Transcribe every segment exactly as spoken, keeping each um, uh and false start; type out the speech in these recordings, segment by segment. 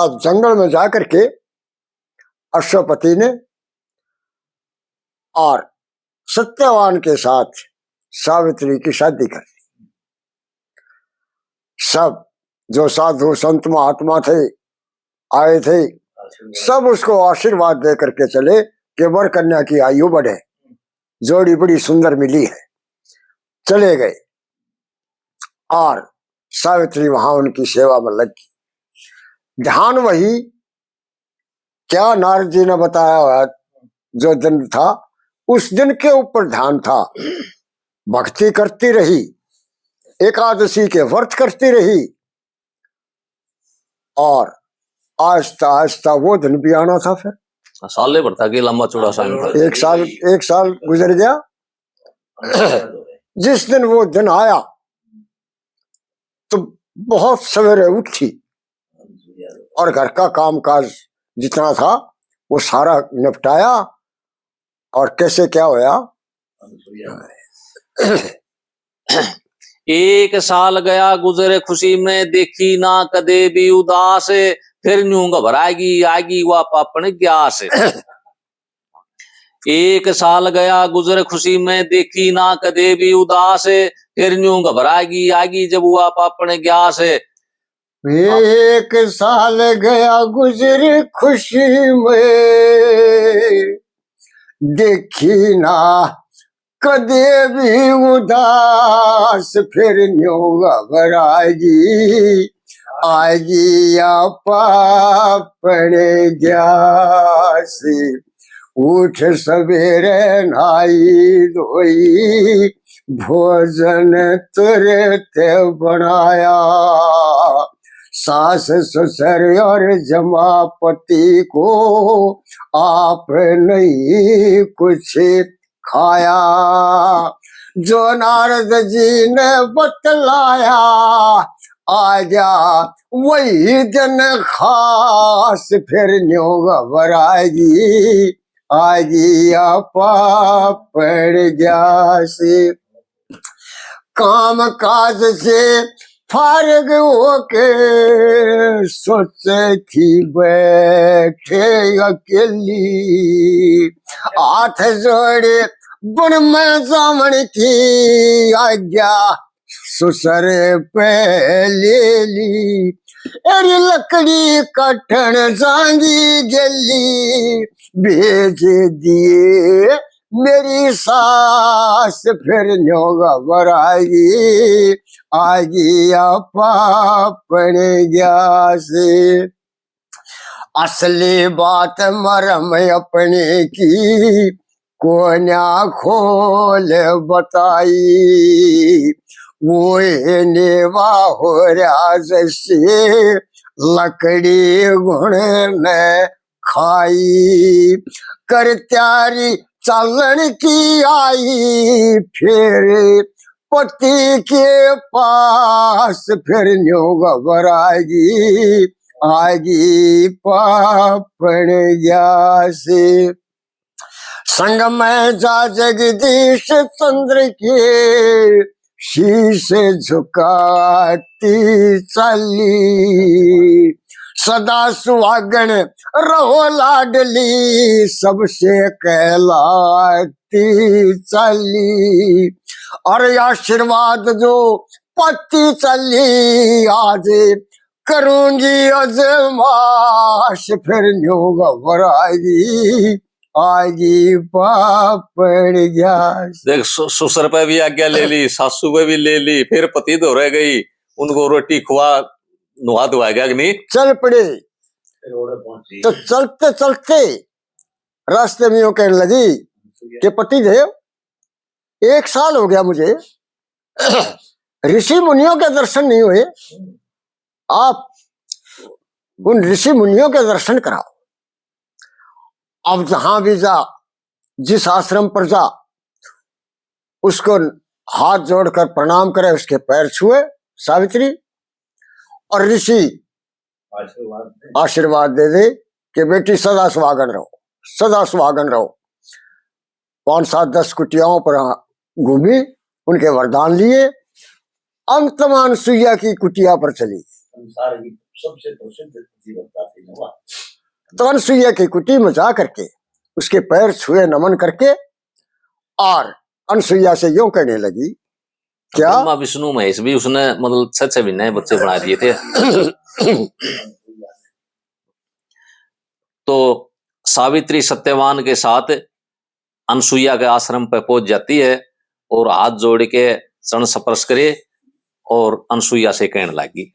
अब जंगल में जाकर के अश्वपति ने और सत्यवान के साथ सावित्री की शादी कर दी। सब जो साधु संत महात्मा थे, आए थे, सब उसको आशीर्वाद दे करके चले कि वर कन्या की आयु बढ़े, जोड़ी बड़ी सुंदर मिली है। चले गए और सावित्री वहां उनकी सेवा में लग गई। ध्यान वही क्या नारद जी ने बताया हुआ जो दिन था, उस दिन के ऊपर ध्यान था। भक्ति करती रही, एकादशी के व्रत करती रही, और आहिस्ता आहिस्ता वो दिन भी आना था। फिर साले भर तक ये लंबा चौड़ा साल था। एक साल, एक साल गुजर गया। जिस दिन वो दिन आया तो बहुत सवेरे उठी और घर का काम काज जितना था वो सारा निपटाया। और कैसे क्या होया? एक साल गया गुजर खुशी में, देखी ना कदे भी उदास, फिर न्यू घबराएगी आएगी वा पापण ग्यास। एक साल गया गुजर खुशी में, देखी ना कदे भी उदास, फिर न्यू घबराएगी आएगी जब वा पापण ग्यास। एक साल गया गुजर खुशी में, देखी ना कदे भी उदास, फिर न्यू घबराएगी आएगी या पापण ग्यास। उठ सवेरे नहाई धोई, भोजन तुरत बनाया। सास ससुर और जमापति को आप नहीं कुछ खाया। जो नारद जी ने बतलाया, आ गया वही दिन खास, फिर न्यू घबराएगी आएगी या पापण ग्यास। काम काज से फारग होके सोचे थी बैठे अकेली, हाथ जोड़े बन में जावण की आज्ञा ससुर पे ले ली। एरी लकड़ी कटण जांगी गेली, भेज दिए मेरी सास, फिर न्यू घबराएगी आएगी या पापण ग्यास। असली बात मरम अपने की कोन्या खोल बताई, वो नेवा हो रहा जैसे लकड़ी घुण ने खाई। कर तैयारी चालण की आई, फिर पति के पास, फिर न्यू घबराएगी आएगी पापण ग्यास। संग में जा जगदीश चंद्र के, शीश झुकाती चली। सदा सुहागण रहो लाडली, सबसे कहलाती चली। और आशीर्वाद जो पाती चली, आज करूंगी अजमाश, फिर न्यू घबराएगी आएगी पापण ग्यास। देख, सु-, ससुर पे भी आज्ञा ले ली, सासू पे भी ले ली, फिर पति धोरे गई, उनको रोटी खुआ, नुहा धुआ गया कि नहीं? चल पड़े। तो चलते चलते रास्ते में यूं कहने लगी कि पति देव, एक साल हो गया मुझे, ऋषि मुनियों के दर्शन नहीं हुए, आप उन ऋषि मुनियों के दर्शन कराओ। अब जहां भी जा, जिस आश्रम पर जा, उसको हाथ जोड़कर प्रणाम करे, उसके पैर छुए सावित्री, और ऋषि आशीर्वाद दे। आशीर्वाद दे दे कि बेटी सदा सुहागन रहो, सदा सुहागन रहो। पांच सात दस कुटियाओं पर घूमी, उनके वरदान लिए, अंत में अनसुईया की कुटिया पर चली। संसार की सबसे प्रसिद्ध पतिव्रता थी ना वह। तो अनसुईया की कुटी में जा करके उसके पैर छुए, नमन करके, और अनसुईया से यूं कहने लगी, क्या? ब्रह्मा, विष्णु, महेश भी उसने, मतलब, छह छह महीने बच्चे बना दिए थे। तो सावित्री सत्यवान के साथ अनसुईया के आश्रम पे पहुंच जाती है और हाथ जोड़ के चरण स्पर्श करे और अनसुईया से कहने लगी,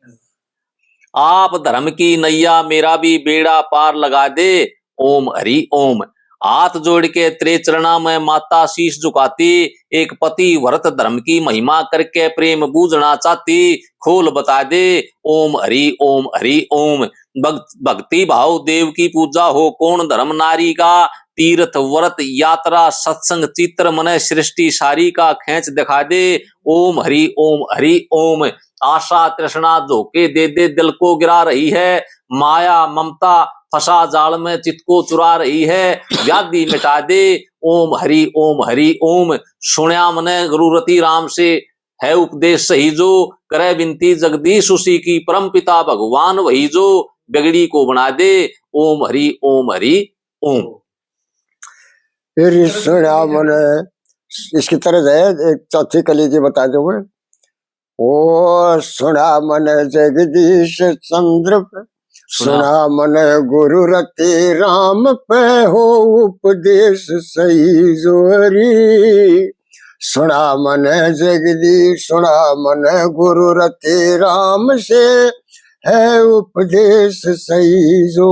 आप धर्म की नैया, मेरा भी बेड़ा पार लगा दे, ओम हरि ओम। हाथ जोड़ के तेरे चरणा में माता शीश झुकाती, एक पति व्रत धर्म की महिमा करके प्रेम बूझना चाहती, खोल बता दे, ओम हरि ओम हरि ओम। भक्त, भक्ति भाव देव की पूजा हो, कौन धर्म नारी का, तीर्थ व्रत यात्रा सत्संग चित्र मने सृष्टि सारी का खेंच दिखा दे, ओम हरि ओम हरि ओम। आशा तृष्णा धोखे दे दे, दिल को गिरा रही है, माया ममता फंसा जाल में चित को चुरा रही है, व्याधि मिटा दे, ओम हरि ओम हरि ओम। सुण्या मने गुरु रति राम से, है उपदेश सही जो, करे विनती जगदीश उसी की, परम पिता भगवान वही जो, बिगड़ी को बना दे, ओम हरि ओम हरि ओम। फिर सुण्या मने, इसकी तरह है, एक चौथी कली की बता दूं मैं। ओ सुण्या मने जगदीश चंद्र पे, सुण्या मने गुरु रति राम पे, हो उपदेश सही जो री। सुण्या मने जगदीश, सुण्या मने गुरु रति राम से, है उपदेश सही जो।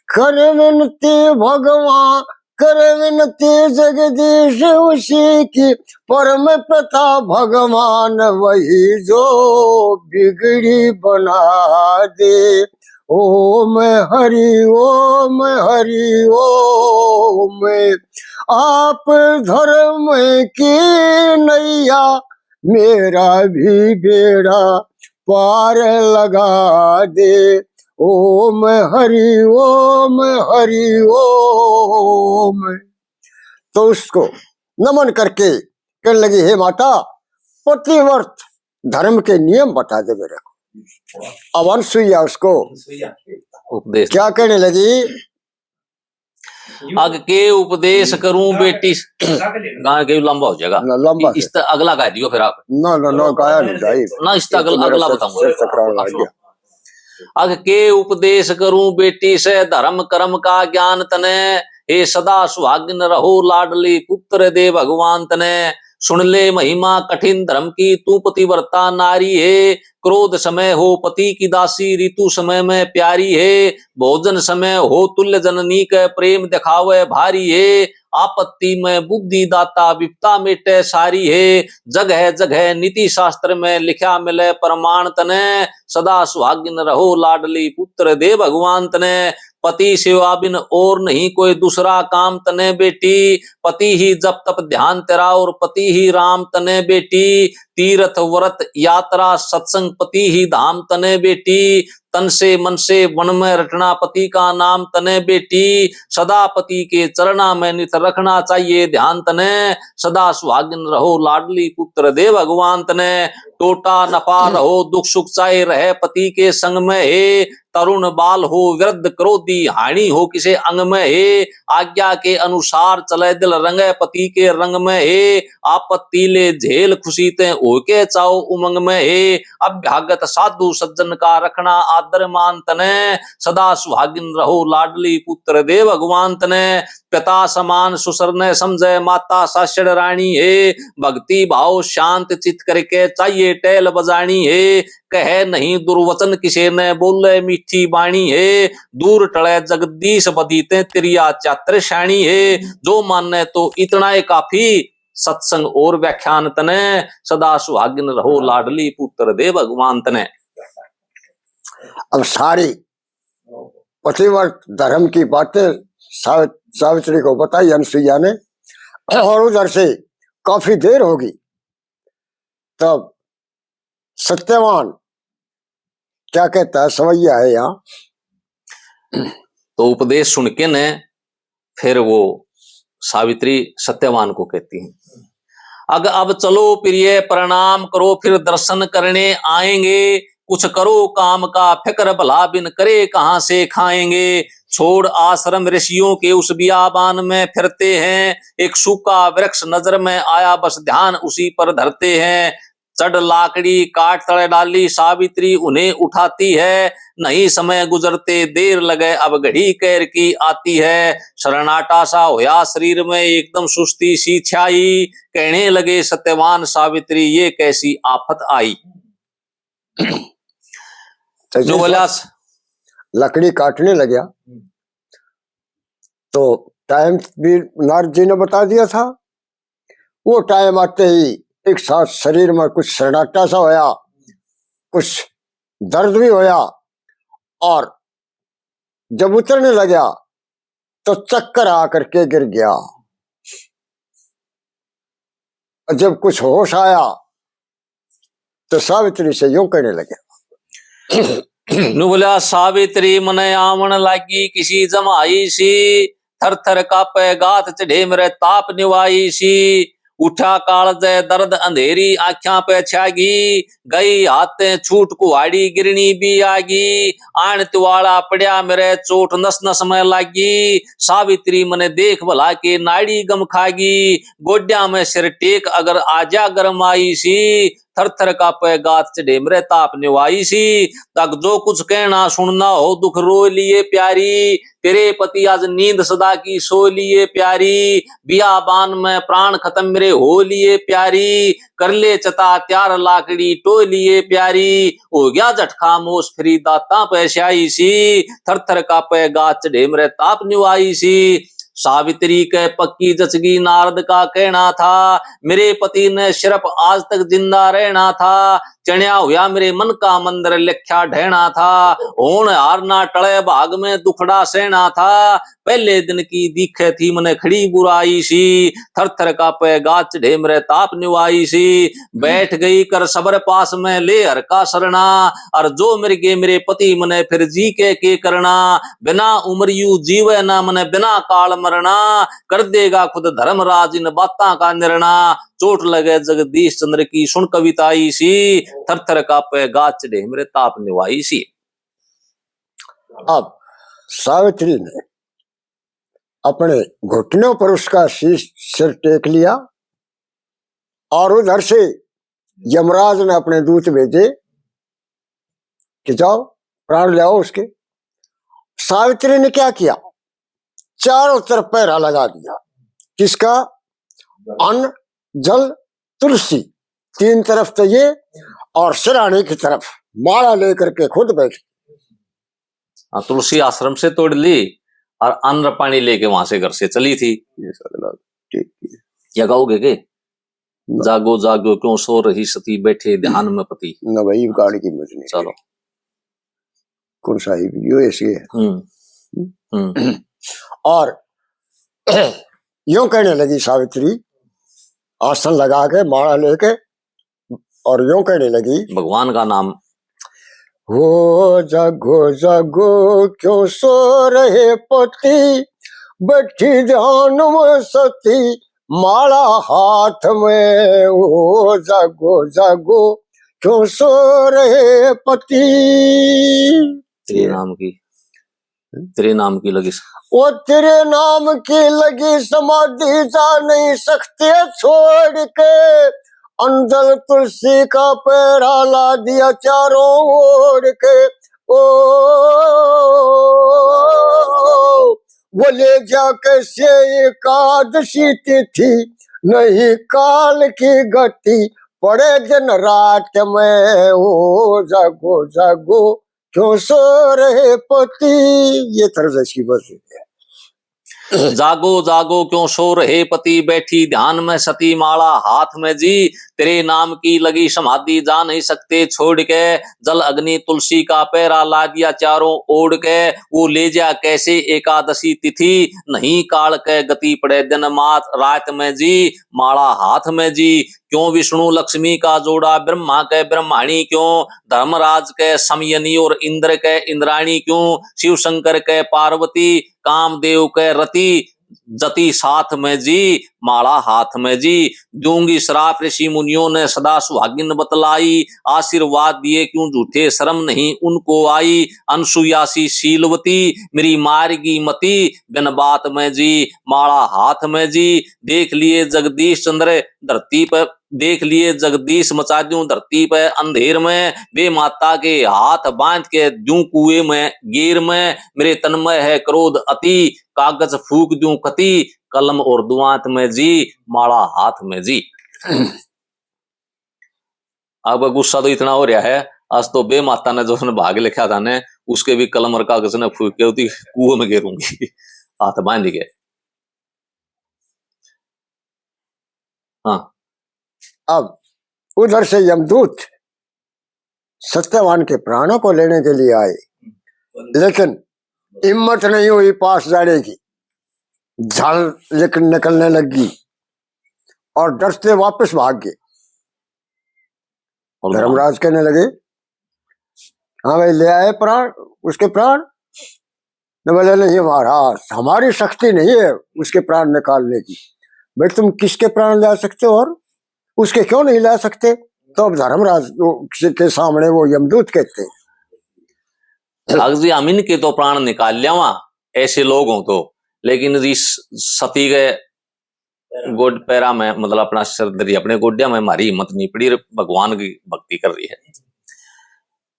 कर विनती भगवान, कर विनती जगदीश उसी की, परम पिता भगवान वही जो, बिगड़ी बना दे। ओम हरि ओम हरि ओम। आप धर्म की नैया, मेरा भी बेड़ा पार लगा दे। ओम हरि ओम हरि ओम। तो उसको नमन करके कहने लगी, हे माता, पतिव्रत धर्म के नियम बता दे मेरे को। अब अनसुईया उसको उपदेश क्या कहने लगी? अग के उपदेश करूं बेटी स-, गाना के लंबा हो जाएगा। ल-, लंबा इस है। त-, अगला गा दियो फिर आप। ना, ना, ना, गाया नहीं जाए। ना, इस त अगल-, अगला बताऊंगा। अग के उपदेश करूं बेटी से, धर्म कर्म का ज्ञान तने। हे सदा सुहागिन रहो, लाडली पुत्र दे भगवान तने। सुन ले महिमा कठिन धर्म की, तू पतिव्रता नारी है। क्रोध समय हो पति की दासी, ऋतु समय में प्यारी है। भोजन समय हो तुल्य जननी के, प्रेम दिखावे भारी है। आपत्ति में बुद्धि दाता, विपता मेटे सारी है। जगह जगह नीति शास्त्र में, लिख्या मिले प्रमाण तने। सदा सुहागिन रहो, लाडली पुत्र दे भगवान तने। पति सेवा बिन और नहीं कोई दूसरा काम तने बेटी। पति ही जप तप ध्यान तेरा, और पति ही राम तने बेटी। तीर्थ व्रत यात्रा सत्संग, पति ही धाम तने बेटी। तन से मन से वन में रटना पति का नाम तने बेटी। सदा पति के चरणा में नित रखना चाहिए ध्यान तने। सदा सुहागिन रहो, लाडली पुत्र दे भगवान तने। टोटा नफा रहो, दुख सुख चाहे रहे पति के संग में हे। तरुण बाल हो वृद्ध क्रोधी, हानि हो किसे अंग में हे। आज्ञा के अनुसार चले, दिल रंगे पति के रंग में हे। आपत्ति ले झेल, खुशी ते होके चाओ उमंग में हे। अभ्यागत साधु सज्जन का रखना आदर मान तने। सदा सुहागिन रहो, लाडली पुत्र दे भगवान तने। पिता समान सुसर ने समझे, माता सासड़ रानी हे। भक्ति भाव शांत चित करके, चाहिए टहल बजानी हे। कहे नहीं दुर्वचन किसे ने, बोले मीठी बाणी हे। दूर टले जगदीश बदी ते, तिरिया चातर शाणी हे। जो माने तो इतना ही काफी, सत्संग और व्याख्यान तने। सदा सुहागिन रहो, लाडली पुत्र दे भगवान तने। अब सारी पतिव्रत धर्म की बातें साव-, सावित्री को बताई अनसुईया ने, और उधर से काफी देर होगी। तब सत्यवान क्या कहता है, सवैया है यहाँ। तो उपदेश सुन के ने फिर वो सावित्री सत्यवान को कहती है, अग अब चलो प्रिय, प्रणाम करो, फिर दर्शन करने आएंगे। कुछ करो काम का फिक्र, भला बिन करे कहाँ से खाएंगे। छोड़ आश्रम ऋषियों के उस बियाबान में फिरते हैं, एक सूखा वृक्ष नजर में आया बस ध्यान उसी पर धरते हैं। चढ़ लाकड़ी काट तले डाली सावित्री उन्हें उठाती है, नहीं समय गुजरते देर लगे अब घड़ी कैर की आती है। सन्नाटा सा होया शरीर में एकदम सुस्ती सी छाई, कहने लगे सत्यवान सावित्री ये कैसी आफत आई। तो जो जिस बोला वक्त लकड़ी काटने लग्या, तो टाइम भी नारद जी ने बता दिया था। वो टाइम आते ही एक साथ शरीर में कुछ सन्नाटा सा होया, कुछ दर्द भी होया, और जब उतरने लग्या तो चक्कर आ करके गिर गया। और जब कुछ होश आया तो सावित्री से यूं कहने लगे। नु बोला, सावित्री मने आवण लागी किसी जमाई सी, थर थर कापे गात चढ़े मेरे ताप निवाई सी। उठा कालजे दर्द अंधेरी आँख्यां पे छागी, गई हाथ छूट कुहाड़ी गिरनी भी आगी। आण तिवाला पड़या मेरे चोट नस नस में लागी। सावित्री मने देख भला के नाड़ी गम खागी। गोड्या में सिर टेक अगर आजा गरमाई सी। थर थर कापे गात चढ़े मेरे ताप निवाई सी। तक जो कुछ कहना सुनना हो दुख रो लिए प्यारी। तेरे पति आज नींद सदा की सो लिए प्यारी। बियाबान में प्राण खत्म मेरे हो लिए प्यारी। कर ले चता त्यार लाकड़ी टो लिए प्यारी। हो गया झटका मोस फिरी दातां पे स्याही सी। थर थर कापे गात चढ़े मेरे ताप निवाई सी। सावित्री के पक्की जचगी नारद का कहना था। मेरे पति ने सिर्फ आज तक जिंदा रहना था। चण्या हुआ मेरे मन का मंदिर लिख्या ढहना था। होनहार ना टले भाग में दुखड़ा सहना था। पहले दिन की दिखे थी मने खड़ी बुराई सी। थर थर कापे गात चढ़े मेरे ताप निवाई सी। बैठ गई कर सबर पास में ले हर का सरना। और जो मर गए मेरे पति मने फिर जी के के करना। बिना उम्र यू जीवे ना मने बिना काल मरना। कर देगा खुद धर्मराज इन बातां का निर्णा। चोट लगे जगदीश चंद्र की सुन कविता आई सी। थर थर कापे गात चढ़े मेरे ताप निवाई सी। अब सावित्री ने अपने घुटनों पर उसका शीश, सिर टेक लिया और उधर से यमराज ने अपने दूत भेजे कि जाओ, प्राण ले आओ उसके। सावित्री ने क्या किया? चारों तरफ पहरा लगा दिया। किसका? अन्न, जल, तुलसी, तीन तरफ तो ये, और सिरहाने की तरफ माला लेकर के खुद बैठ। हाँ, तुलसी आश्रम से तोड़ ली और अन्न पानी लेके वहां से घर से चली थी। ये सगला ठीक है। क्या गाओगे के? ना। जागो जागो क्यों सो रही सती, बैठे ध्यान में पति। ना भाई, गाड़ की मत नहीं। चलो। कौन सा है? यो ऐसे है। हम्म। हम्म। और यूं कहने लगी सावित्री, आसन लगा के, माला लेके, और यूं कहने लगी, भगवान का नाम। हो जागो जागो क्यों सो रहे पति, बैठी ध्यान में सती, माला हाथ में। हो जागो जागो क्यों सो रहे पति। तेरे नाम की, तेरे नाम की लगी स- ओ तेरे नाम की लगी समाधि, जा नहीं सकते छोड़ के। अंदर तुलसी का पैरा ला दिया चारों ओढ़ के। ओ वो ले जा कैसे एकादशी तिथि, नहीं काल की गति, पड़े दिन रात में। ओ जागो जागो क्यों सो रहे पति। ये तर्ज इसकी बस है। जागो जागो क्यों सो रहे पति, बैठी ध्यान में सती, माला हाथ में जी। तेरे नाम की लगी समाधि, जा नहीं सकते छोड़ के। जल अग्नि तुलसी का पैरा ला दिया चारों ओढ़ के। वो ले जा कैसे एकादशी तिथि, नहीं काल के गति, पड़े दिन मात रात में जी। माला हाथ में जी। क्यों विष्णु लक्ष्मी का जोड़ा, ब्रह्मा के ब्रह्माणी क्यों, धर्मराज के समयनी और इंद्र के इंद्राणी क्यों, शिव शंकर के पार्वती, कामदेव के रति, जती साथ में जी, माला हाथ में जी। दूंगी श्राप ऋषि मुनियों ने सदा सुहागिन बतलाई, आशीर्वाद दिए क्यों झूठे शर्म नहीं उनको आई। अनसुया सी शीलवती मेरी मारगी मती, बिन बात में जी, माला हाथ में जी। देख लिए जगदीश चंद्र धरती पर, देख लिए जगदीश मचा दूं धरती पे अंधेर में। वे माता के हाथ बांध के दूं कुएं में गिर में, मेरे तन में है क्रोध अति, कागज फूक दूं कति, कलम और दुआत में जी, माला हाथ में जी। अब गुस्सा तो इतना हो रहा है, आज तो बे माता ने जो उसने भाग लिखा था ने, उसके भी कलम और कागज ने फूक के उती कुएं में गिरूंगी। हाथ बांध के। हाँ। अब उधर से यमदूत सत्यवान के प्राणों को लेने के लिए आए, लेकिन हिम्मत नहीं हुई पास जाने की। झाल निकल-, निकलने लगी और डरते वापस भाग गए। और धर्मराज कहने लगे, "हाँ भाई, ले आए प्राण, उसके प्राण?" ने बोले, "नहीं महाराज, हमारी शक्ति नहीं है उसके प्राण निकालने की।" "भाई, तुम किसके प्राण ला सकते हो और उसके क्यों नहीं ला सकते?" तो अब धर्मराज वो, के सामने वो यमदूत कहते हैं, "अग जी, हम इनके तो प्राण निकाल ल्यावा, ऐसे लोग हों तो, लेकिन इस सती के गोड पैरा में, मतलब, अपना सिर धरी, अपने गोड्या में म्हारी हिम्मत नहीं पड़ी, भगवान की भक्ति कर रही है।"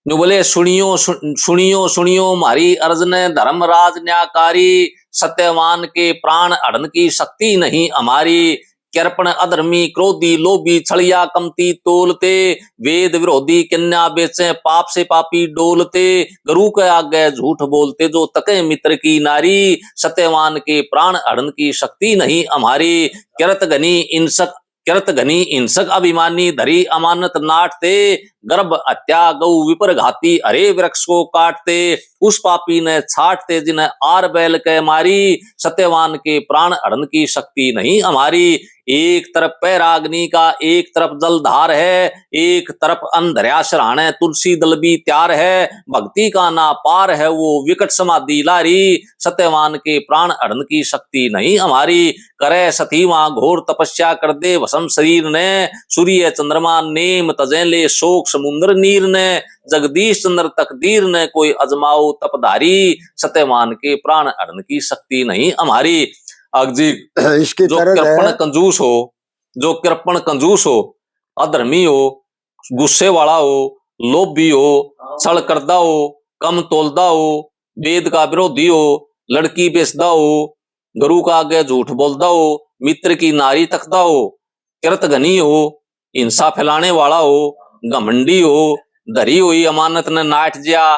न्यू बोले, "सुनियो, सु-, सुनियो, सुनियो, म्हारी अर्ज ने धर्मराज न्याकारी, सत्यवान के प्राण हरण की शक्ति नहीं हमारी। कृपण अधर्मी, क्रोधी, लोभी, छलिया, कमती तोलते, वेद विरोधी, कन्या बेचे, पाप से पापी डोलते, गुरु के आगे झूठ बोलते, जो तके मित्र की नारी, सत्यवान के प्राण हरण की शक्ति नहीं हमारी। कृत घनी हिंसक, कृत घनी हिंसक अभिमानी, धरी अमानत नाटते, गर्भ हत्या गौ विपर घाती, हरे वृक्ष को काटते, उस पापी ने छाटते, जिन्हें आर बैल के मारी, सत्यवान के प्राण हरण की शक्ति नहीं हमारी।" एक तरफ पैराग्नि का, एक तरफ जलधार है, एक तरफ अंधरया सराहने तुलसी दल भी तैयार है। भक्ति का ना पार है वो विकट समाधि लारी, सत्यवान के प्राण हरण की शक्ति नहीं हमारी। करे सती वहां घोर तपस्या कर दे भस्म शरीर ने, सूर्य चंद्रमा नेम तजे ले शोक समुद्र नीर ने। जगदीश चंद्र तकदीर ने कोई अजमाओ तपधारी, सत्यवान के प्राण हरण की शक्ति नहीं हमारी। अग जी, इसकी जो तरह कृपण है। कंजूस हो, जो कृपण कंजूस हो, अधर्मी हो, गुस्से वाला हो, लोभी हो, छल करदा हो, कम तोलदा हो, वेद का विरोधी हो, लड़की बेचदा हो, गुरु का आगे झूठ बोलदा हो, मित्र की नारी तकदा हो, कृत घनी हो, हिंसा फैलाने वाला हो, घमंडी हो, धरी हुई अमानत ने नाट ज्या,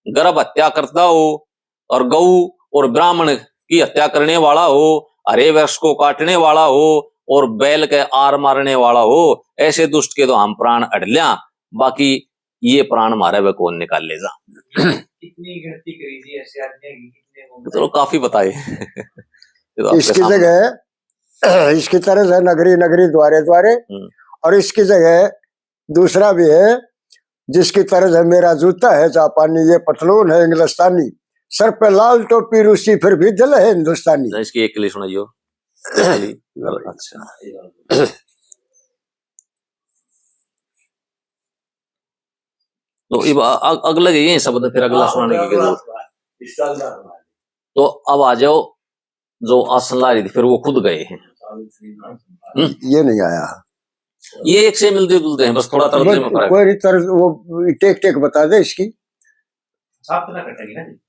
गर्भ हत्या करता हो और गऊ और ब्राह्मण की हत्या करने वाला हो, हरे वृक्ष को काटने वाला हो और बैल के आर मारने वाला हो, ऐसे दुष्ट के तो हम प्राण हड़ ल्या, बाकी ये प्राण मारे वे कौन निकाल ले जा। कितनी गिनती करी जी ऐसे आदमी की, कितने होंगे? चलो, काफी बताए। ये तो आपके इसकी सामने। जगह, इसकी तरह से नगरी नगरी, द्वारे द्वारे, हम्म। और इसकी जगह दूसरा भी है, जिसकी तरह से मेरा जूता है जापानी, ये पतलून है इंग्लिस्तानी, सर पे लाल टोपी रूसी, फिर भी दिल है हिंदुस्तानी। अच्छा, इसकी एक कली सुनाइयो। लो भाई। अच्छा। तो इब अ-, अ-, अगले के ये शब्द, फिर अगला हाँ, सुनाने की अगला जरूरत। सुना। इसका अगला सुना। तो अब आ जाओ, जो आसन ला रही थी, फिर वो खुद गए हैं। हम्म? ये नहीं आया। ये एक से मिलते जुलते हैं, बस थोड़ा तर्ज बस में फर्क। कोई नहीं, तर्ज वो टेक टेक बता दे इसकी। साथ ना कटेगी ना जी।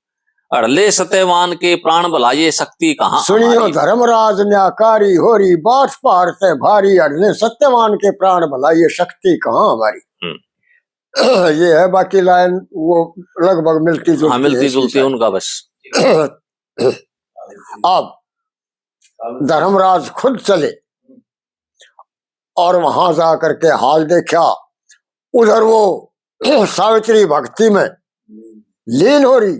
हड़ले सत्यवान के प्राण भला ये शक्ति कहाँ सुनियो हमारी? धर्मराज न्याकारी होरी, बात पहाड़ ते भारी, हड़ले सत्यवान के प्राण भला ये शक्ति कहाँ हमारी? हम्म। ये है, बाकी लाइन वो लगभग मिलती जुलती हाँ, मिलती है इसकी जुलती है साथ। उनका बस। अब धर्मराज खुद चले और वहां जा करके हाल देखा। उधर वो सावित्री भक्ति में लीन हो रही,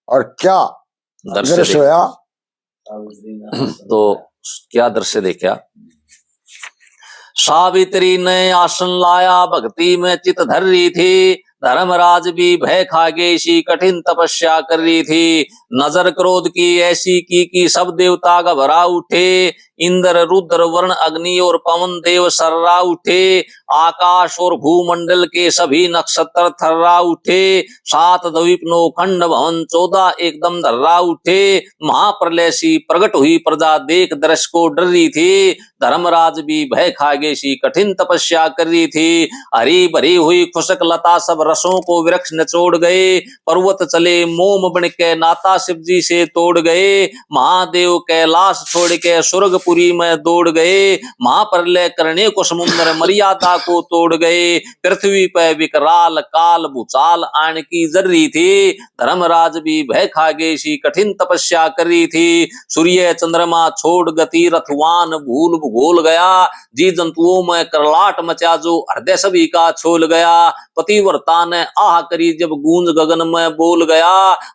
और क्या दृश्य दृश्य देख-, होया? तो क्या दृश्य देखा? सावित्री ने आसन लाया, भक्ति में चित धर रही थी। धर्मराज भी भय खागे सी कठिन तपस्या कर रही थी। नजर क्रोध की ऐसी की कि सब देवता घबरा उठे। इंद्र, रुद्र, वरुण, अग्नि और पवन देव सर्रा उठे। आकाश और भूमंडल के सभी नक्षत्र थर्रा उठे। सात द्वीप, नौ खंड, भवन चौदह एकदम धर्रा उठे। महाप्रलय सी प्रगट हुई प्रजा देख दृश्य को डर रही थी। धर्मराज भी भय खागे सी कठिन तपस्या कर रही थी। हरी भरी हुई खुशक लता सब रसों को वृक्ष निचोड़ गए। पर्वत चले मोम बन के नाता शिव जी से तोड़ गए। महादेव कैलाश छोड़ के स्वर्गपुरी में दौड़ गए। महाप्रलय करने को समुद्र मर्यादा को तोड़ गए। पृथ्वी पे विकराल काल भूचाल आन की जर रही थी। धर्मराज भी भय खागे सी कठिन तपस्या कर रही थी। सूर्य चंद्रमा छोड़ गति रथवान भूल भूगोल गया। जी जंतुओं में करलाट मचा जो हृदय सभी का छोल गया। पतिव्रता ने आह करी जब गूंज गगन में बोल गया।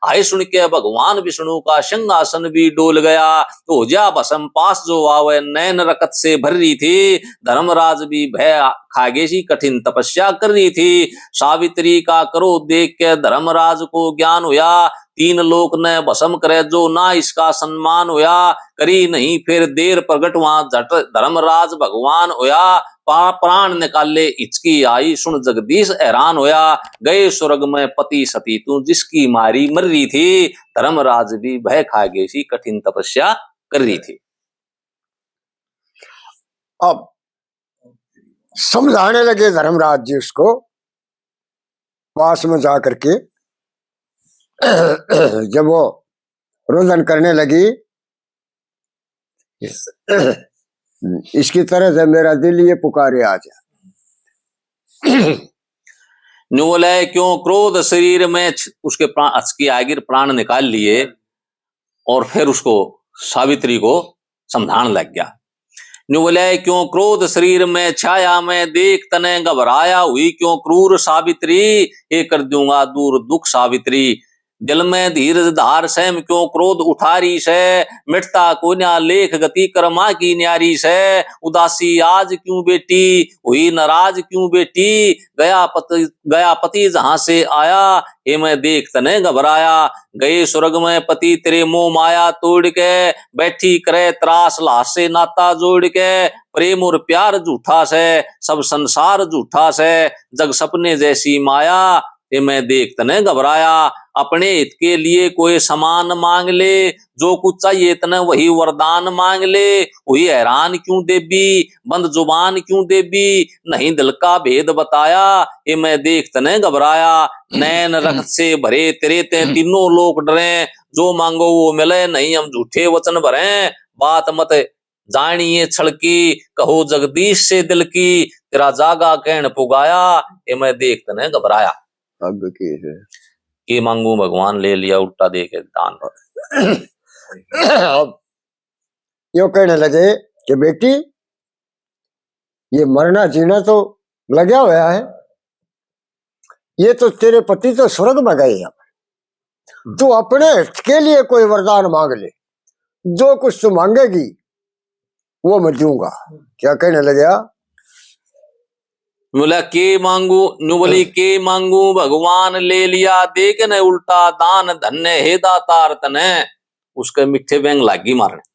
हाय सुन के भगवान विष्णु का सिंहासन भी डोल गया। हो जा भस्म पास जो आवे नैन रकत से भर रही थी। धर्मराज भी भय खागे सी कठिन तपस्या कर रही थी। सावित्री का क्रोध देख के धर्मराज को ज्ञान हुआ। तीन लोक ने भस्म करे जो ना इसका सम्मान होया। करी नहीं फिर देर प्रगट वहां झट धर्मराज भगवान होया। पा-, प्राण निकाले हिचकी आई सुन जगदीश हैरान होया। गए स्वर्ग में पति सती तू जिसकी मारी मर रही थी। धर्मराज भी भय खागे सी कठिन तपस्या कर रही थी। अब समझाने लगे धर्मराज जी उसको, पास में जा करके जब वो रोदन करने लगी, इसकी तरह से मेरा दिल ये पुकारे आ जा। न्यू बोला है, क्यों क्रोध शरीर में छ-, उसके प्राण, हचकी आगिर प्राण निकाल लिए। और फिर उसको सावित्री को समझान लग गया। न्यू बोले, क्यों क्रोध शरीर में छाया में देख तने घबराया हुई, क्यों क्रूर सावित्री, ये कर दूंगा दूर दुख सावित्री। दिल में धीरज धार सहम क्यों क्रोध उठारी से, मिटता कोन्या लेख गति कर्मा की न्यारी से। उदासी आज क्यों बेटी, हुई नाराज क्यों बेटी, गया पति, गया पति जहां से आया, ये मैं देख तने घबराया। गए स्वर्ग में पति तेरे मोह माया तोड़ के, बैठी करे त्रास लाश से नाता जोड़ के। प्रेम और प्यार झूठा से, सब संसार झूठा से, जग सपने जैसी माया, ये मैं देख तने घबराया। अपने हित के लिए कोई समान मांग ले, जो कुछ चाहिए तने वही वरदान मांग ले। हुई हैरान क्यों देवी, बंद जुबान क्यों देवी, नहीं दिल का भेद बताया, ये मैं देख तने घबराया। नैन रक्त से भरे तेरे ते तीनों लोक डरे, जो मांगो वो मिले, नहीं हम झूठे वचन भरे। बात मत जानिए छल की, कहो जगदीश से दिल की, तेरा जागा कहन पुगाया, ये मैं देख तने घबराया। अब की है? के मांगू भगवान ले लिया उल्टा दे के दान। अब यो कहने लगे कि बेटी, ये मरना जीना तो लग्या होया है, ये तो तेरे पति तो स्वर्ग में गए हैं। तू अपने हित के लिए कोई वरदान मांग ले, जो कुछ तू मांगेगी वो मैं दूंगा। क्या कहने लग्या? बोला, के मांगू, न्यू बोली, के मांगू भगवान ले लिया, दे के न उल्टा दान, धन्य हे दातार तने। उसके मीठे व्यंग लागी मारने।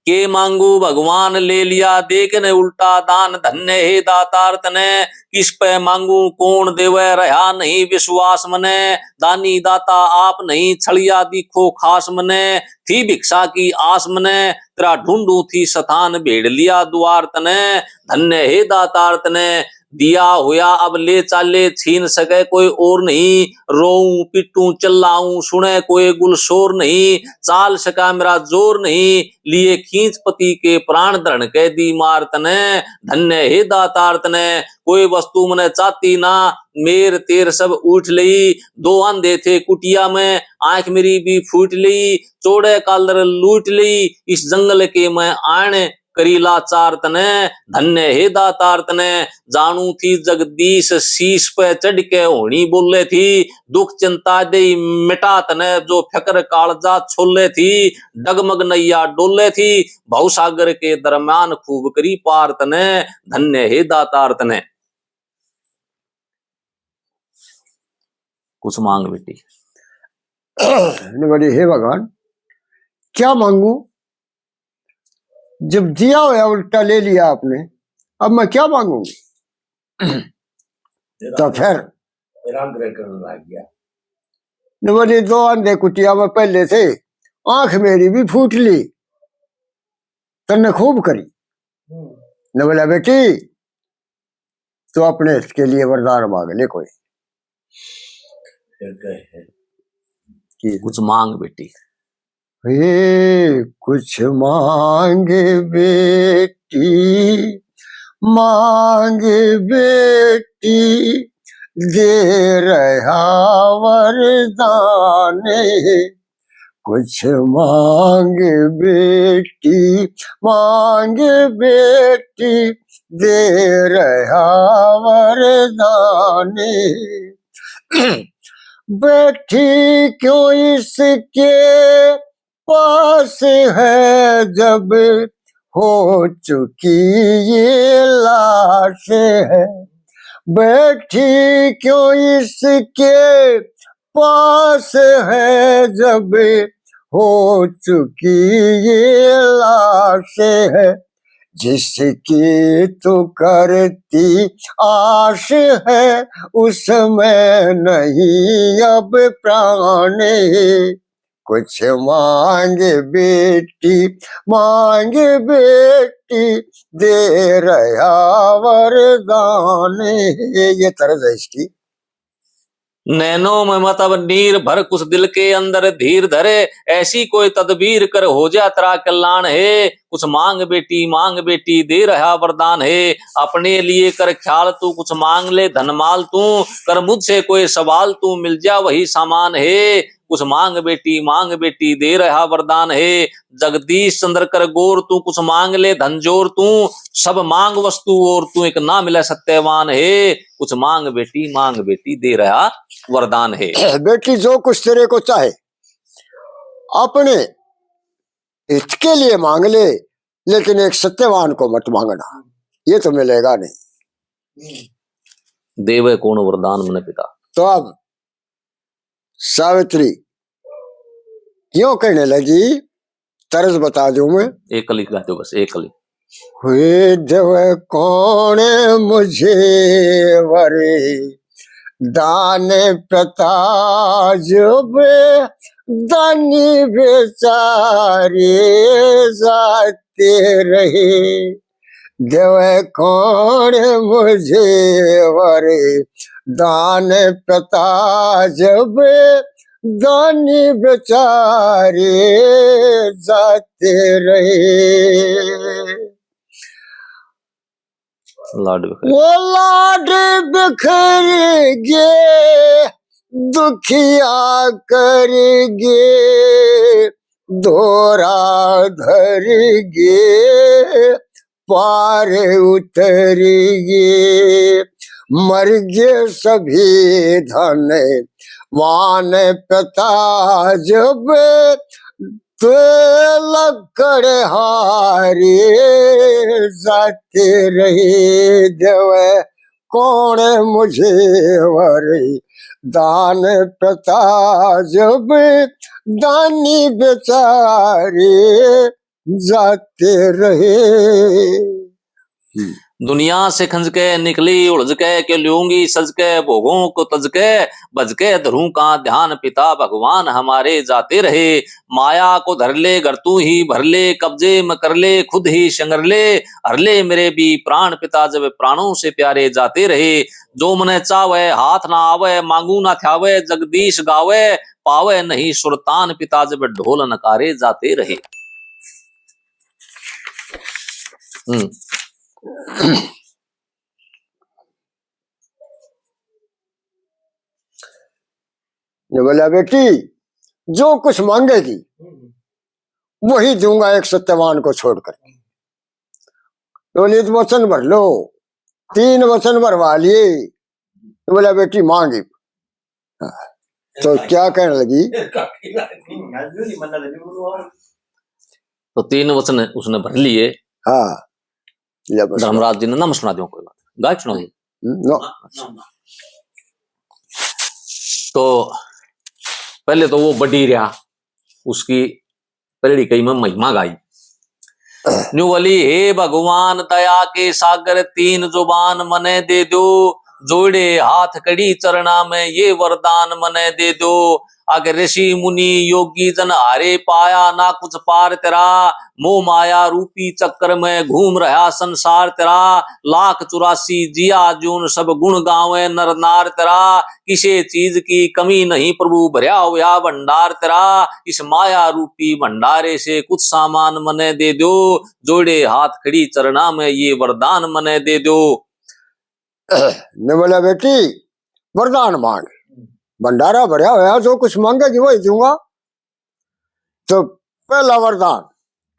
के मांगू भगवान ले लिया, दे के न उल्टा दान, धन्य हे दातार तने। किस पे मांगू कौन देवे, रहा नहीं विश्वास मने। दानी दाता आप नहीं, छलिया दिखो खास मने। थी भिक्षा की आस मने, तेरा ढूंढू थी स्थान, भेड़ लिया द्वार तने। धन्य हे दातार तने, दिया होया अब ले चाले, छीन सके कोई और नहीं। रोऊं, पिटूं, चिल्लाऊं, सुने कोई गुलशोर नहीं। चाल सका मेरा जोर नहीं, लिए खींच पति के प्राण, धरण के दी मार तने। धन्य हे दातार तने, कोई वस्तु मने चाहती ना, मेर तेर सब उठ लई। दो आंधे थे कुटिया में, आंख मेरी भी फूट लई। चौड़े कालर लूट लई, इस जंगल के मैं आन करी लाचार तने। धन्य हे दातार तने, जानू थी जगदीश शीश पे चढ़ के होनी बोले थी। दुख चिंता दे मिटा तने, जो फिक्र कालजा छोले थी। डगमग नैया डोले थी, भवसागर के दरम्यान खूब करी पार तने। धन्य हे दातार तने। कुछ मांग बेटी। ने बोली, हे भगवान, क्या मांगू? जब दिया होया उल्टा ले लिया आपने, अब मैं क्या मांगूंगी? तो फिर निराग्रह करने लग गया। ने बोली, दो अंधे कुटिया में पहले थे, आंख मेरी भी फूट ली, तन्ने खूब करी। हम्म। ने बोला, बेटी, तो अपने हित के लिए वरदान मांग ले कोई। फिर कहे, कि कुछ मांग बेटी। हे कुछ मांग बेटी, मांग बेटी, दे रहा वरदान। कुछ मांग बेटी, मांग बेटी, दे रहा वरदान। बैठी क्यों इसके पास है, जब हो चुकी ये लाश है। बैठी क्यों इसके पास है, जब हो चुकी ये लाश है। जिसकी तू करती आश है, उसमें नहीं अब प्राण है। कुछ मांग बेटी, मांग बेटी, दे रहा वरदान। ये तर्ज है इसकी। नैनों में मतलब नीर भर, कुछ दिल के अंदर धीर धरे, ऐसी कोई तदबीर कर, हो जा तेरा कल्याण है। कुछ मांग बेटी, मांग बेटी, दे रहा वरदान है। अपने लिए कर ख्याल तू, कुछ मांग ले धनमाल तू, कर मुझसे कोई सवाल तू, मिल जा वही सामान है। कुछ मांग बेटी, मांग बेटी, दे रहा वरदान है। जगदीश चंद्र कर गौर तू, कुछ मांग ले धन जोर तू, सब मांग वस्तु और तू, एक ना मिले सत्यवान है। कुछ मांग बेटी, मांग बेटी, दे रहा वरदान है। बेटी, जो कुछ तेरे को चाहे, अपने हित के लिए मांग ले, लेकिन एक सत्यवान को मत मांगना, ये तो मिलेगा नहीं। देवे कौन वरदान मने पिता। तो अब सावित्री क्यों कहने लगी, तर्ज बता दूं मैं। एक कली गा दो बस, एक कली। हुए देवे कौन मुझे वर दान पिता, जब दानी बेचारे जाते रहे। देवे कौन मुझे वर दान पिता, जब दानी बेचारे जाते रहे। लाड बिखर। वो लाड बिखर गए, दुखिया कर गए, धोरा धर गए, पार उतर गए। मर गए सभी धनवान पिता, जब तो लकड़हारे जाते रहे। देवे कौन मुझे वर दान पिता, जब दानी बेचारे जाते रहे। हम्म। दुनिया से खंज के निकली उलझ के, क्यों लूंगी सज के भोगों को तज के, भज के धरूं का ध्यान पिता भगवान हमारे जाते रहे। माया को धर ले घर तू ही भर ले, कब्जे में कर ले खुद ही संगर ले, हर ले मेरे भी प्राण पिता जब प्राणों से प्यारे जाते रहे। जो मने चावे हाथ ना आवे, मांगू ना थ्यावे, जगदीश गावे, पावे नहीं सुरतान पिता जब ढोल नकारे जाते रहे। हम्म। ने बोला, बेटी, जो कुछ मांगेगी, वही दूंगा, एक सत्यवान को छोड़कर। बोले, तो वचन भर लो। तीन वचन भरवा लिए। तो बोला, बेटी, मांगी। तो क्या कहने लगी? तो तीन वचन उसने भर लिए। हाँ, ले बस। धर्मराज जी ने नाम सुना दो, कोई बात, गायक सुना दो। हम्म, नो। तो पहले तो वो बड़ी रहा, उसकी पहली कई में महिमा गाई। न्यू बोली, हे भगवान दया के सागर, तीन जुबान मने दे दो, जोड़े हाथ खड़ी चरणा में ये वरदान मने दे दो। अगर ऋषि मुनि योगी जन हारे, पाया ना कुछ पार तेरा, मोह माया रूपी चक्कर में घूम रहा संसार तेरा। लाख चौरासी जिया जून, सब गुण गावे नर नार तेरा। किसे चीज की कमी नहीं प्रभु, भरया होया भंडार तेरा। इस माया रूपी भंडारे से कुछ सामान मने दे दो, जोड़े हाथ खड़ी चरणा में ये वरदान मने दे दो। ने बोला, बेटी, वरदान मांग, भंडारा भरया होया, जो कुछ मांगेगी वही दूंगा। तो पहला वरदान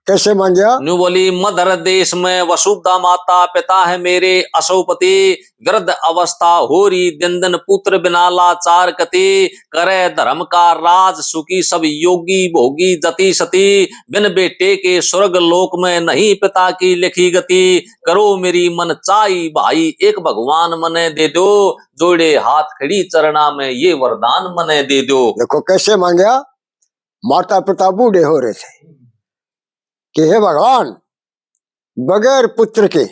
कैसे मांगया? न्यू बोली, मधर देश में वसुधा माता, पिता है मेरे अशोपति। वृद्ध अवस्था हो रही दिन दिन, पुत्र बिना लाचार कति। करे धर्म का राज सुखी, सब योगी भोगी जति सती। बिन बेटे के स्वर्ग लोक में, नहीं पिता की लिखी गति। करो मेरी मन चाही भाई, एक भगवान मने दे दो। जोड़े हाथ खड़ी चरणा में, ये वरदान मने दे दो। देखो कैसे मांगया, माता पिता बूढ़े हो रहे थे कि हे भगवान, बगैर पुत्र के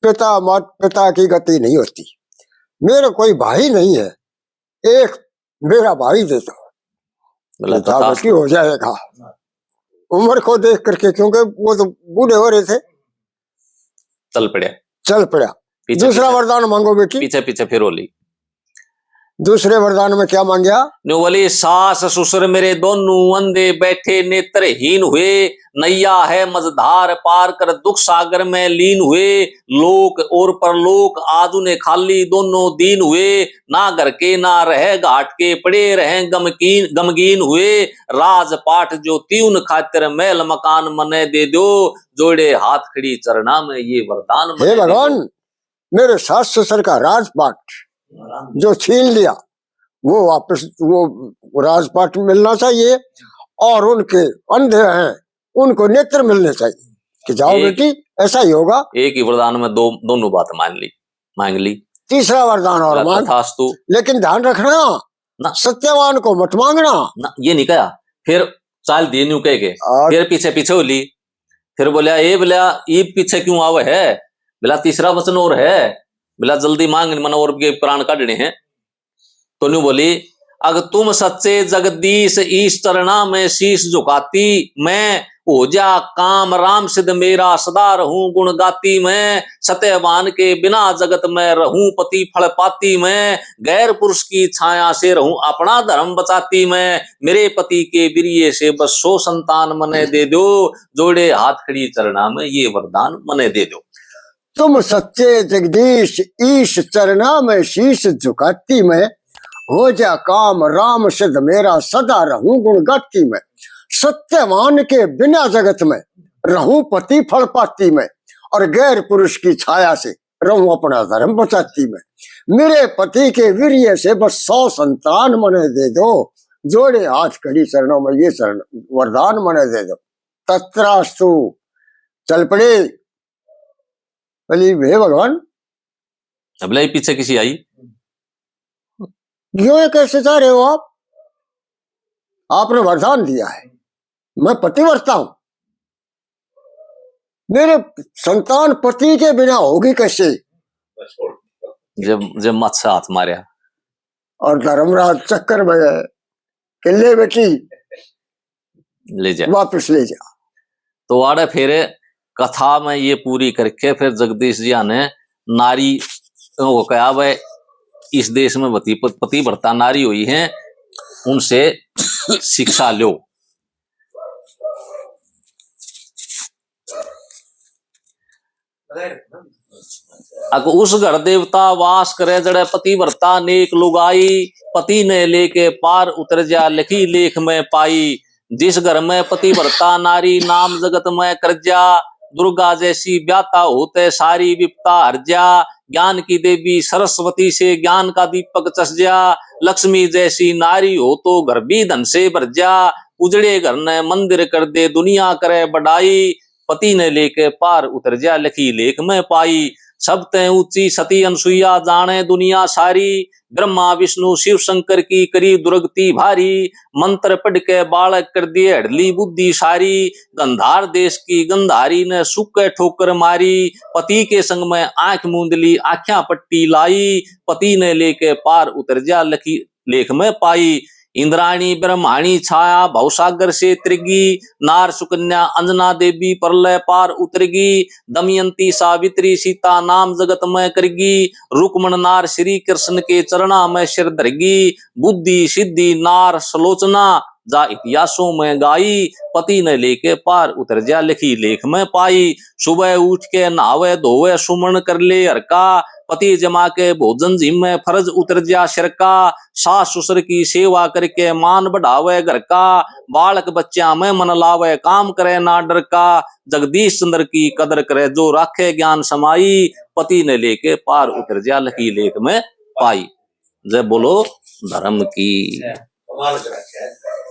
पिता, मात पिता की गति नहीं होती। मेरा कोई भाई नहीं है, एक मेरा भाई दे दो। बोला, बेटा तथास्तु। बेटी हो जाएगा, उम्र को देख करके, क्योंकि वो तो बूढ़े हो रहे थे। चल पड़े। चल पड़ा। पीछे, दूसरा पीछे। वरदान मांगो बेटी। पीछे पीछे फिर बोली। दूसरे वरदान में क्या मांगया? न्यू बोली, सास ससुर मेरे दोनों अंधे, बैठे नेत्रहीन हुए। नैया है मझधार, पार कर दुख सागर में लीन हुए। लोक और परलोक आज उन्हें खाली, दोनों दीन हुए। ना घर के ना रहे घाट के, पड़े रहे गमकीन, गमगीन हुए। राजपाट जो ती उन खातिर, महल मकान मने दे दो। जोड़े हाथ खड़ी चरणा में, ये वरदान मने दे दो। भगवान, मेरे सास ससुर का राजपाट जो छीन लिया, वो वापस, वो राजपाट मिलना चाहिए, और उनके अंधे हैं, उनको नेत्र मिलने चाहिए कि जाओ एक बेटी, ऐसा ही होगा। एक ही वरदान में दो, दोनों बात मान ली, मांग ली। तीसरा वरदान और बोला, मांग, तथास्तु। लेकिन ध्यान रखना, ना। सत्यवान को मत मांगना। ना, ये नहीं कहा। फिर चाल दिए न्यू कह के, और फिर पीछे पीछे हो ली। फिर बोला, ए बोला, ईब पीछे क्यों आवे है? बोला, तीसरा वचन और है। बोला, जल्दी मांग, मन और के प्राण काटने हैं। तो न्यू बोली, अग तुम सच्चे जगदीश, ईश चरणा में शीश झुकाती मैं। हो जा काम राम सिद्ध मेरा, सदा रहूं गुण गाती मैं। सत्यवान के बिना जगत में, रहूं पति फल पाती मैं। गैर पुरुष की छाया से, रहूं अपना धर्म बचाती मैं। मेरे पति के विरिये से, बस सौ संतान मने दे दो। जोड़े हाथ खड़ी चरणा में, ये वरदान मने दे दो। तुम सच्चे जगदीश, ईश चरणा में शीश झुकाती मैं। हो जा काम राम सिद्ध मेरा, सदा रहूं गुण गाती मैं। सत्यवान के बिना जगत में, रहूं पति फल पाती मैं। और गैर पुरुष की छाया से, रहूं अपना धर्म बचाती मैं। मेरे पति के वीर्य से, बस सौ संतान मने दे दो। जोड़े हाथ खड़ी चरणों में, ये चरण वरदान मने दे दो। तत्रास्तु। चल पड़े। बोली, हे भगवान, अब ले पीछे किसी आई। क्यों ये कैसे जा रहे हो आप? आपने वरदान दिया है, मैं पतिव्रता हूं, मेरे संतान पति के बिना होगी कैसे? जब, जब मत से हाथ मारया। और धर्मराज चक्कर में गए कि ले बेटी, ले जा। वापस ले जा। तो आड़े फिर कथा में ये पूरी करके फिर जगदीश जी ने नारी को कहा, वह इस देश में पति-, पतिव्रता नारी हुई है, उनसे शिक्षा लो। अक उस घर देवता वास करे, जड़े पतिव्रता नेक लुगाई, पति ने लेके पार उतर जा, लिखी लेख में पाई। जिस घर में पतिव्रता नारी, नाम जगत में कर जा, दुर्गा जैसी ब्याता होते सारी विपता हर जा। ज्ञान की देवी सरस्वती से ज्ञान का दीपक चस जा, लक्ष्मी जैसी नारी हो तो घर भी धन से भर जा। उजड़े घर ने मंदिर कर दे, दुनिया करे बढ़ाई। पति ने लेके पार उतर जा, लिखी लेख में पाई। सब तै ऊंची सती अनसुईया, जाने दुनिया सारी। ब्रह्मा विष्णु शिव शंकर की करी दुर्गति भारी। मंत्र पढ़ के बालक कर दिए हड़ली बुद्धि सारी। गंधार देश की गंधारी ने सूखे ठोकर मारी। पति के संग में आंख मूंद ली, आख्या पट्टी लाई। पति ने लेके पार उतर जा, लखी लेख में पाई। इंद्राणी ब्रह्माणी छाया भवसागर से त्रिगी। नार सुकन्या अंजना देवी परलय पार उतरगी। दमयंती सावित्री सीता नाम जगत में करगी। रुक्मण नार श्री कृष्ण के चरणा में सिर धरगी। बुद्धि सिद्धि नार सलोचना जा इतिहासों में गाई। पति ने लेके पार उतर जा, लखी लेख में पाई। सुबह उठ के नहावे धोवे सुमन कर ले हर का। पति जमा के भोजन जिम्मे फर्ज उतर जा सिर का। सास ससुर की सेवा करके मान बढ़ावे घर का। बालक बच्चा में मन लावे काम करे ना डर का। जगदीश चंद्र की कदर करे जो राखे ज्ञान समाई। पति ने लेके पार उतर जा, लखी लेख में पाई। जय बोलो धर्म की। कमाल कर रखा है।